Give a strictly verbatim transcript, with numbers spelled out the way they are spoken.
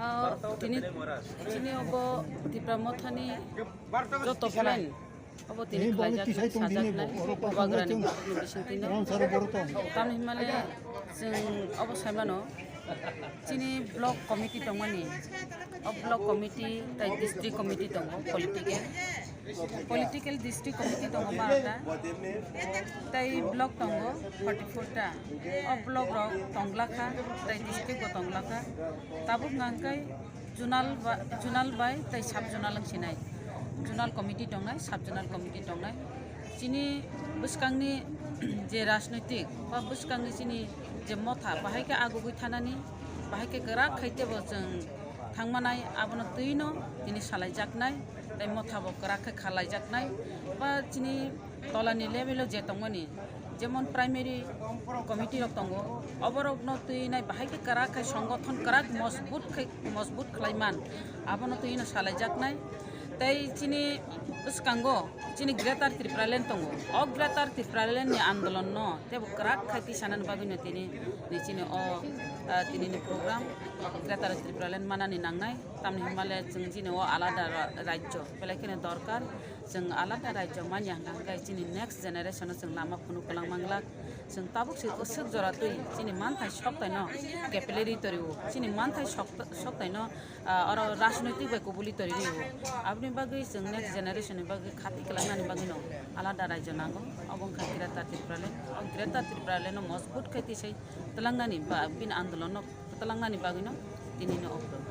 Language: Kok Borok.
Ah, tini, tini obo Tipra Mothani joto plan obo tini khlaijak, sajaknai Bubagrani bising tini. Tamni himale chwng obo saimano, chini block committee tongmani, o block committee tai district committee tongo, political. Political district committee tongo barota, tei block tongo forty four ta. O block rok tonglakha, tei district bo tonglakha. Tabuk nangkhe zonal ba, zonal bai tei sub zonal wng sinai. Zonal committee tongnai, sub zonal committee tongnai. Chini bwskangni je rajnoitik ba bwskangni chini je motha, bahai khe agugui thanani, bahai khe kwrak khai tebo chwng thangmanai, abono twino tini salaijaknai, tei motha bo kwrak khe khalaijaknai, ba chini tolani level o je tongmani, jemon primary committee rok tongo, oborokno twinai bahai khe kwrak khe songothon kwrak mojbut khe, mojbut khlai man, abono twino salaijaknai. Tei chini bwskango chini Greater Tipraland tongo, o Greater Tipraland ni andolon no tebo kwrak khai tisanani bagwi no tini ni chini o, ah, tini ni program Greater Tipraland manani nangnai. Tamni hwnba le chwng chini o alada ra-, rajyo belai kheno dorkar. Chwng alada rajyo manya hwnkha hwnkhe chini next generation o chwng lama phunuk kwlang manglak. Chwng tabuk se kwswk jora twi chini manthai soktaino capillary torio, chini manthai sokta-, soktaino, ah, oro rajnoitik bai kubuli tori rio. Aboni bagwi chwng next generation ni bagwi khati kwlangnani bagwino alada rajyo nango. Obo wngkha Greater Tipraland. O Greater Tipraland no mojbut khai tisai twlangnani ba bini andolon no twlangnani bagwino tinino o program.